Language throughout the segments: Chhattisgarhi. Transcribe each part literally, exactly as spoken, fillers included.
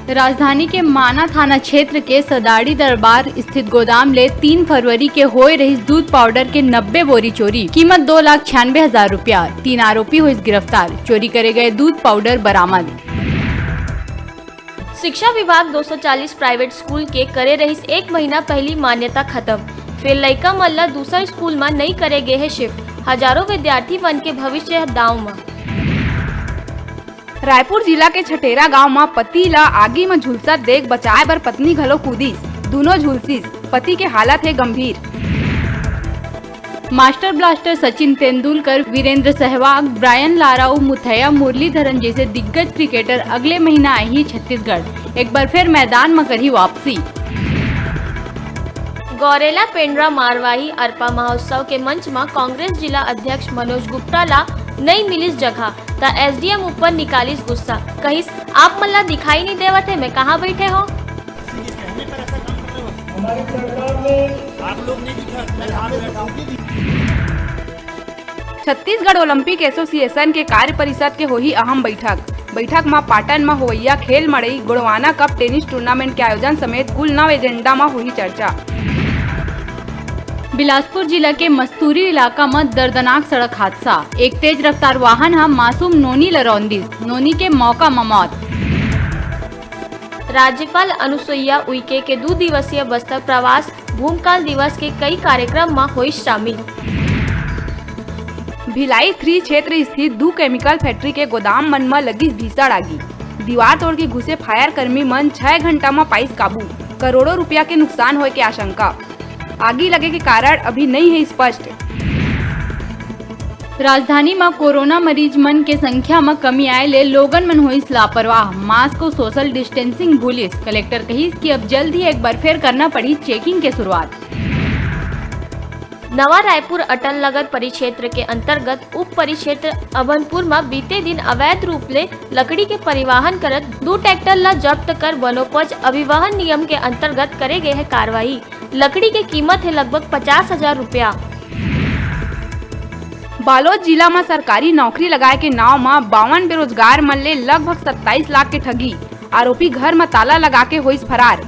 राजधानी के माना थाना क्षेत्र के सदाड़ी दरबार स्थित गोदाम ले तीन फरवरी के होए रहिस दूध पाउडर के नब्बे बोरी चोरी, कीमत दो लाख छियानवे हजार रुपया। तीन आरोपी होइस गिरफ्तार, चोरी करे गए दूध पाउडर बरामद। शिक्षा विभाग दो सौ चालीस प्राइवेट स्कूल के करे रहिस एक महीना पहिली मान्यता खत्म, फेर लइका मन ला दूसर स्कूल म नई करे गे हे शिफ्ट, हजारों विद्यार्थी मन के भविष्य ह दांव म। रायपुर जिला के छटेरा गांव म पति ला आगी म झुलसत देख बचाए बर पत्नी घलो कूदिस, दूनों झुलसिस, पति के हालत हे गंभीर। Master blaster Sachin Tendulkar, Virender Sehwag, Brian Lara अउ मुथैया मुरलीधरन जैसे दिग्गज क्रिकेटर अगले महीना आही छत्तीसगढ़, एक बार फिर मैदान म करही वापसी। गौरेला पेंड्रा मारवाही अरपा महोत्सव के मंच म कांग्रेस जिला अध्यक्ष मनोज गुप्ता ला नई मिलिस जगह, त एसडीएम ऊपर निकालिस गुस्सा, कहिस, "आप मन ला दिखाई नहीं देवत हे, मैं कहाँ बैठे हो?" आप लोग नहीं दिखा, मैं कहाँ बैठा हूँ? छत्तीसगढ़ ओलंपिक एसोसिएशन के कार्य परिषद के होही अहम बैठक। बैठक म पाटन म होवइया खेल मड़ई गोंडवाना कप टेनिस टूर्नामेंट के आयोजन समेत कुल नौ एजेंडा म होही चर्चा। बिलासपुर जिला के मस्तूरी इलाका म दर्दनाक सड़क हादसा, एक तेज रफ्तार वाहन ह मासूम नोनी ल रौंदिस, नोनी के मौका म मौत। राज्यपाल अनुसुईया उइके के दू दिवसीय बस्तर प्रवास, भूमकाल दिवस के कई कार्यक्रम म होइस शामिल। भिलाई थ्री क्षेत्र स्थित दू केमिकल फैक्ट्री के गोदाम मन म लगिस भीषण आगी। दीवार तोड़ के घुसे फायर कर्मी मन छह घंटा म पाइस काबू। करोड़ों रुपया के नुकसान होए के आशंका। आगी लगे के कारण अभी नई हे स्पष्ट। राजधानी म कोरोना मरीज मन के संख्या म कमी आए ले लोगन मन होइस लापरवाह, मास्क अउ सोशल डिस्टेंसिंग भूलिस। कलेक्टर कहिस कि अब जल्द ही एक बार फेर करना पड़ही चेकिंग के शुरुआत। नवा रायपुर अटल नगर परिक्षेत्र के अंतर्गत उप परिक्षेत्र अभनपुर म बीते दिन अवैध रूप ले लकड़ी के परिवहन करत दू ट्रैक्टर ल जब्त कर वनोपज अधिवहन नियम के अंतर्गत करे गे हे कार्रवाई। लकड़ी के कीमत हे लगभग पचास हजार रुपया। बालोद जिला म सरकारी नौकरी लगाए के नाव म बावन बेरोजगार मन ले लगभग सत्ताईस लाख के ठगी, आरोपी घर म ताला लगा के होइस फरार।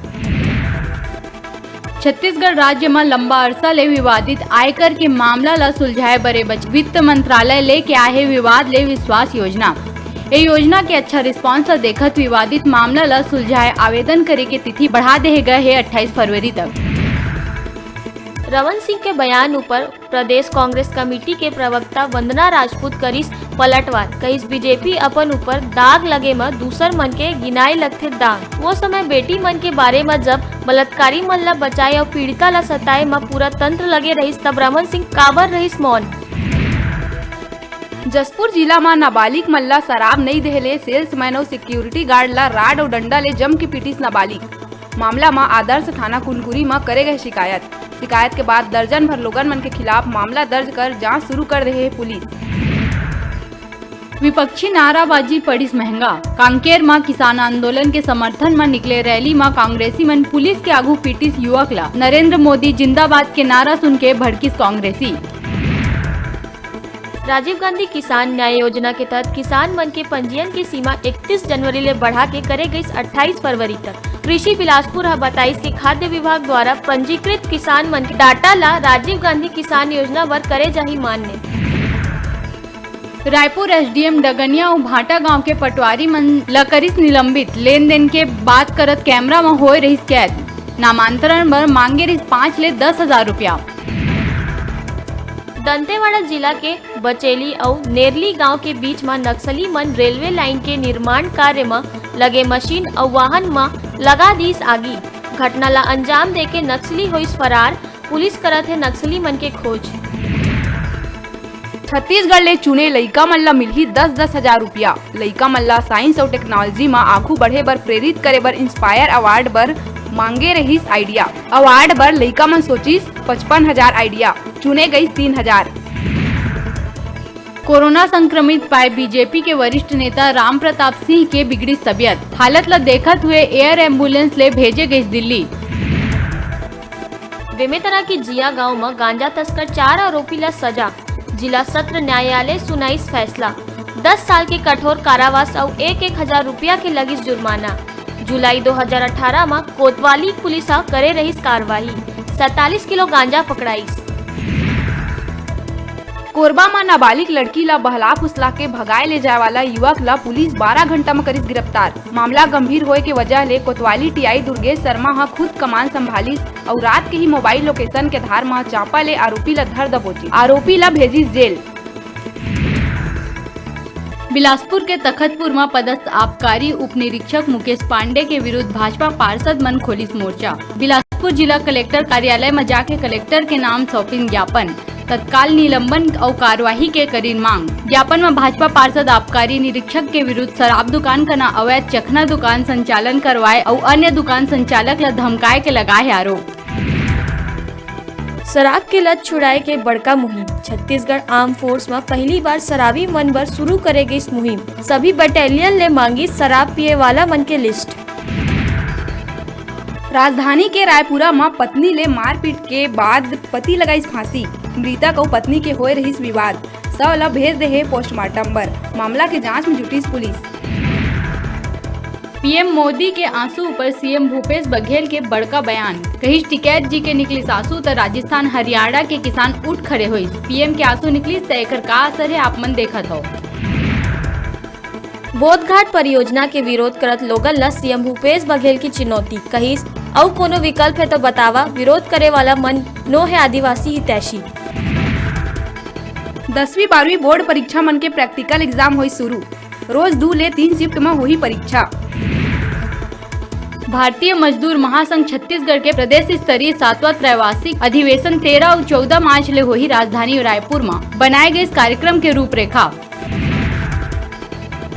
छत्तीसगढ़ राज्य म लंबा अरसा ले विवादित आयकर के मामला ल सुलझाए बर ए बछर वित्त मंत्रालय लेके आए हे विवाद ले विश्वास योजना। ए योजना के अच्छा रिस्पॉन्स ल देखत विवादित मामला ल सुलझाए आवेदन करे के तिथि बढ़ा देहे गए हे अट्ठाईस फरवरी तक। रमन सिंह के बयान ऊपर प्रदेश कांग्रेस कमेटी के प्रवक्ता वंदना राजपूत करिस पलटवार, कहिस बीजेपी अपन ऊपर दाग लगे म दूसर मन के गिनाए लगथे दाग। वो समय बेटी मन के बारे म जब बलात्कारी मन ल बचाए अउ पीड़िता ल सताए म पूरा तंत्र लगे रहिस, तब रमन सिंह काबर रहिस मौन? जशपुर जिला म नाबालिग मन ल शराब नइ देहे ले सेल्समैन अउ सिक्योरिटी गार्ड ल राड अउ डंडा ले जम के पीटिस नाबालिग। मामला म आदर्श थाना कुनकुरी म करे गए शिकायत। शिकायत के बाद दर्जन भर लोगन मन के खिलाफ मामला दर्ज कर जांच शुरू कर देहे हे पुलिस। विपक्षी नाराबाजी पड़िस महंगा। कांकेर म किसान आंदोलन के समर्थन म निकले रैली म कांग्रेसी मन पुलिस के आगू पीटिस युवक ला। नरेंद्र मोदी जिंदाबाद के नारा सुन के भड़किस कांग्रेसी। राजीव गांधी किसान न्याय योजना के तहत किसान मन के पंजीयन के सीमा इकतीस जनवरी ले बढ़ा के करे गईस अट्ठाईस फरवरी तक। कृषि बिलासपुर ह बताइस कि खाद्य विभाग द्वारा पंजीकृत किसान मन के डाटा ला राजीव गांधी किसान योजना बर करे जाही मान्य। रायपुर एसडीएम डगनिया अउ भाटा गांव के पटवारी मन ल करिस निलंबित, लेन देन के बात करत कैमरा म होए रहिस कैद। नामांतरण बर मांगे रहिस पाँच ले दस हजार रुपया। दंतेवाड़ा जिला के बचेली अउ नेरली गांव के बीच म नक्सली मन रेलवे लाइन के निर्माण कार्य म लगे मशीन अउ वाहन म लगा दीस आगी। घटना ला अंजाम देके नक्सली होइस फरार, पुलिस करत हे नक्सली मन के खोज। छत्तीसगढ़ ले चुने लइका मन ला मिलही दस दस हजार रुपया। लइका मन ला साइंस अउ टेक्नोलॉजी म आघू बढ़े बर प्रेरित करे बर इंस्पायर अवार्ड बर मांगे रहिस आइडिया। अवार्ड बर लइका मन सोचिस पचपन हजार आइडिया, चुने गईस तीन हजार। कोरोना संक्रमित पाए बीजेपी के वरिष्ठ नेता राम प्रताप सिंह के बिगड़िस तबियत। हालत ल देखत हुए एयर एम्बुलेंस ले भेजे गईस दिल्ली। बेमेतरा के जिया गांव म गांजा तस्कर चार आरोपी ल सजा, जिला सत्र न्यायालय सुनाइस फैसला, दस साल के कठोर कारावास अउ एक एक हजार रुपया के लगिस जुर्माना। जुलाई दो हज़ार अठारह म कोतवाली पुलिस ह करे रहिस कार्रवाई, सैंतालीस किलो गांजा पकड़ाइस। कोरबा म नाबालिग लड़की ल बहला फुसला के भगाए ले जाए वाला युवक ल पुलिस बारह घंटा म करिस गिरफ्तार। मामला गंभीर होए के वजह ले कोतवाली टीआई दुर्गेश शर्मा ह खुद कमान संभालिस अउ रात के ही मोबाइल लोकेशन के आधार म चांपा ले आरोपी ल धर दबोचिस। आरोपी ल भेजिस जेल। बिलासपुर के तखतपुर म पदस्थ आबकारी उप निरीक्षक मुकेश पांडे के विरुद्ध भाजपा पार्षद मन खोलिस मोर्चा। बिलासपुर जिला कलेक्टर कार्यालय म जाके कलेक्टर के नाम सौंपिन ज्ञापन। तत्काल निलंबन अउ कार्यवाही के करिन मांग। ज्ञापन म भाजपा पार्षद आबकारी निरीक्षक के विरुद्ध शराब दुकान कना अवैध चखना दुकान संचालन करवाए अउ अन्य दुकान संचालक ल धमकाए के लगाए हे आरोप। शराब के लत छुड़ाए के बड़का मुहिम। छत्तीसगढ़ आर्म फोर्स म पहली बार शराबी मन बर शुरू करे गइस मुहिम। सभी बटालियन ले मांगिस शराब पिए वाला मन के लिस्ट। राजधानी के रायपुरा म पत्नी ले मारपीट के बाद पति लगाइस फांसी। मृतक अउ पत्नी के होए रहिस विवाद। शव ल भेज दे हे पोस्टमार्टम बर। मामला के जांच म जुटिस पुलिस। पीएम मोदी के आंसू ऊपर सीएम भूपेश बघेल के बड़का बयान। कहिस, टिकैत जी के निकलिस आंसू त राजस्थान हरियाणा के किसान उठ खड़े होइस। पीएम के आंसू निकलिस त एकर का असर हे, आप मन देखत हव। बोधघाट परियोजना के विरोध करत लोगन ल सीएम भूपेश बघेल की चुनौती, कहिस, अउ कोनो विकल्प हे तो बतावा, विरोध करे वाला मन नो हे आदिवासी हितैषी। दसवीं बारहवीं बोर्ड परीक्षा मन के प्रैक्टिकल एग्जाम होई शुरू। रोज दू ले तीन शिफ्ट म होही परीक्षा। भारतीय मजदूर महासंघ छत्तीसगढ़ के प्रदेश स्तरीय सातवां त्रैमासिक अधिवेशन तेरह अउ चौदह मार्च ले होही राजधानी रायपुर म। बनाए गए इस कार्यक्रम के रूपरेखा।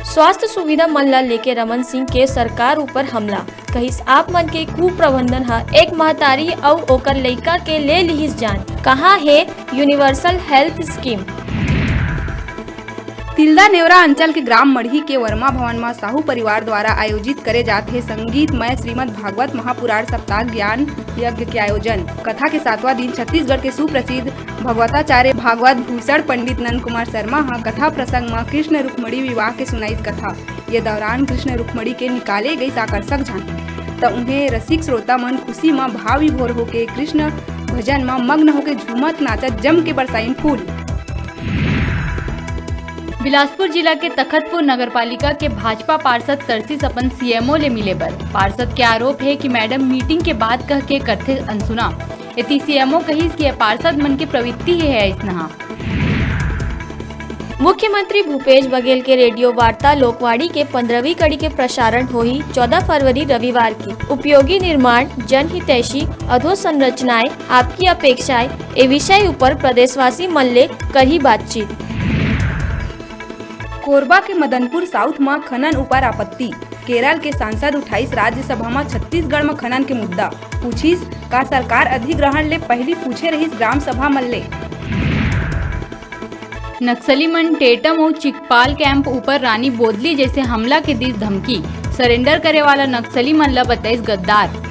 स्वास्थ्य सुविधा मन ल लेके रमन सिंह के सरकार ऊपर हमला, कहिस, आप मन के कुप्रबंधन ह एक महतारी अउ ओकर लइका के ले लिहिस जान। कहां हे universal health scheme? Tilda Neora अंचल के ग्राम मड़ही के वर्मा भवन म साहू परिवार द्वारा आयोजित करे जात हे संगीतमय श्रीमद् भागवत महापुराण सप्ताह ज्ञान यज्ञ के आयोजन। कथा के सातवां दिन छत्तीसगढ़ के सुप्रसिद्ध भगवताचार्य भागवत भूषण पंडित नंद कुमार शर्मा ह कथा प्रसंग म कृष्ण रुक्मणी विवाह के सुनाइस कथा। ये दौरान कृष्ण रुक्मणी के निकाले गइस आकर्षक झांकी, त उहें रसिक श्रोता मन खुशी म भाव विभोर होके कृष्ण भजन म मग्न होके झूमत नाचत जम के बरसाइन फूल। बिलासपुर जिला के तखतपुर नगर पालिका के भाजपा पार्षद तरसीस अपन सीएमओ ले मिले बर। पार्षद के आरोप हे कि मैडम मीटिंग के बाद कह के करथे अनसुना। एती सीएमओ कहिस कि ये पार्षद मन के प्रवृत्ति ही हे अइसनहा। मुख्यमंत्री भूपेश बघेल के रेडियो वार्ता लोकवाणी के पंद्रहवीं कड़ी के प्रसारण होही चौदह फरवरी रविवार के। उपयोगी निर्माण, जनहितैषी अधोसंरचनाएं, आपकी अपेक्षाएं, ए विषय ऊपर प्रदेशवासी मन ले करही बातचीत। कोरबा के मदनपुर साउथ म खनन ऊपर आपत्ति। केरल के सांसद उठाइस राज्यसभा म छत्तीसगढ़ म खनन के मुद्दा। पूछिस, का सरकार अधिग्रहण ले पहिली पूछे रहिस ग्राम सभा मन ले? नक्सली मन टेटम अउ चिकपाल कैंप ऊपर रानी बोदली जैसे हमला के दीस धमकी। सरेंडर करे वाला नक्सली मन ल बताइस गद्दार।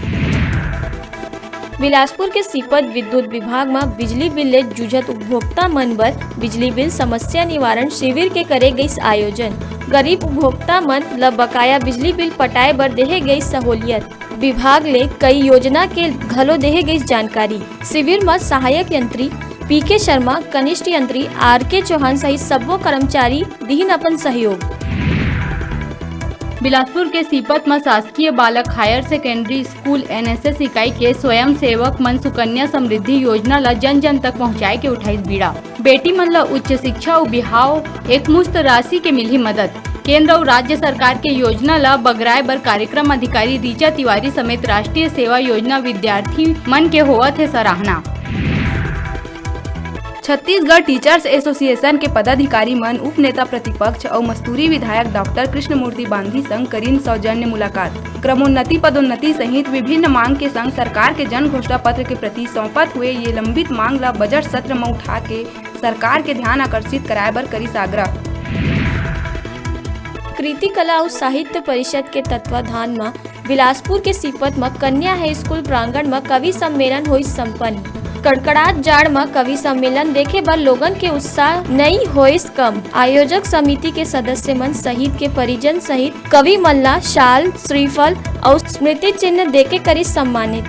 बिलासपुर के सीपत विद्युत विभाग म बिजली बिल ले जूझत उपभोक्ता मन बर बिजली बिल समस्या निवारण शिविर के करे गइस आयोजन। गरीब उपभोक्ता मन ल बकाया बिजली बिल पटाए बर देहे गइस सहूलियत। विभाग ले कई योजना के घलो देहे गइस जानकारी। शिविर म सहायक यंत्री पीके शर्मा, कनिष्ठ यंत्री आरके चौहान सहित सब्बो कर्मचारी दिहिन अपन सहयोग। बिलासपुर के सीपत म शासकीय बालक हायर सेकेंडरी स्कूल एनएसएस इकाई के स्वयंसेवक मन सुकन्या समृद्धि योजना ल जन जन तक पहुंचाए के उठाइस बीड़ा। बेटी मन ल उच्च शिक्षा अउ बिहाव एकमुश्त राशि के मिलही मदद। केंद्र अउ राज्य सरकार के योजना ल बगराए बर कार्यक्रम अधिकारी ऋचा तिवारी समेत राष्ट्रीय सेवा योजना विद्यार्थी मन के होवत हे सराहना। छत्तीसगढ़ टीचर्स एसोसिएशन के पदाधिकारी मन, उप नेता प्रतिपक्ष अउ मस्तूरी विधायक डॉक्टर कृष्णमूर्ति बांधी संग करिन सौजन्य मुलाकात। क्रमोन्नति, पदोन्नति सहित विभिन्न मांग के संग सरकार के जन घोषणा पत्र के प्रति सौंपत हुए ये लंबित मांग ल बजट सत्र म उठा के सरकार के ध्यान आकर्षित कराए बर करिस आग्रह। कृति कला अउ साहित्य परिषद के तत्वाधान म बिलासपुर के सीपत म कन्या हाई स्कूल प्रांगण म कवि सम्मेलन होइस संपन्न। कड़कड़ात जाड़ म कवि सम्मेलन देखे बर लोगन के उत्साह नइ होइस कम। आयोजक समिति के सदस्य मन शहीद के परिजन सहित कवि मन ला शाल, श्रीफल अउ स्मृति चिन्ह देके करिस सम्मानित।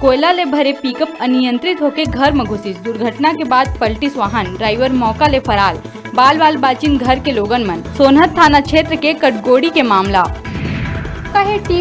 कोयला ले भरे पिकअप अनियंत्रित होके घर म घुसिस। दुर्घटना के बाद पलटिस वाहन, ड्राइवर मौका ले फरार। बाल बाल बाचिन घर के लोगन मन। सोनहत थाना क्षेत्र के कटगोड़ी के मामला। कहे टीवी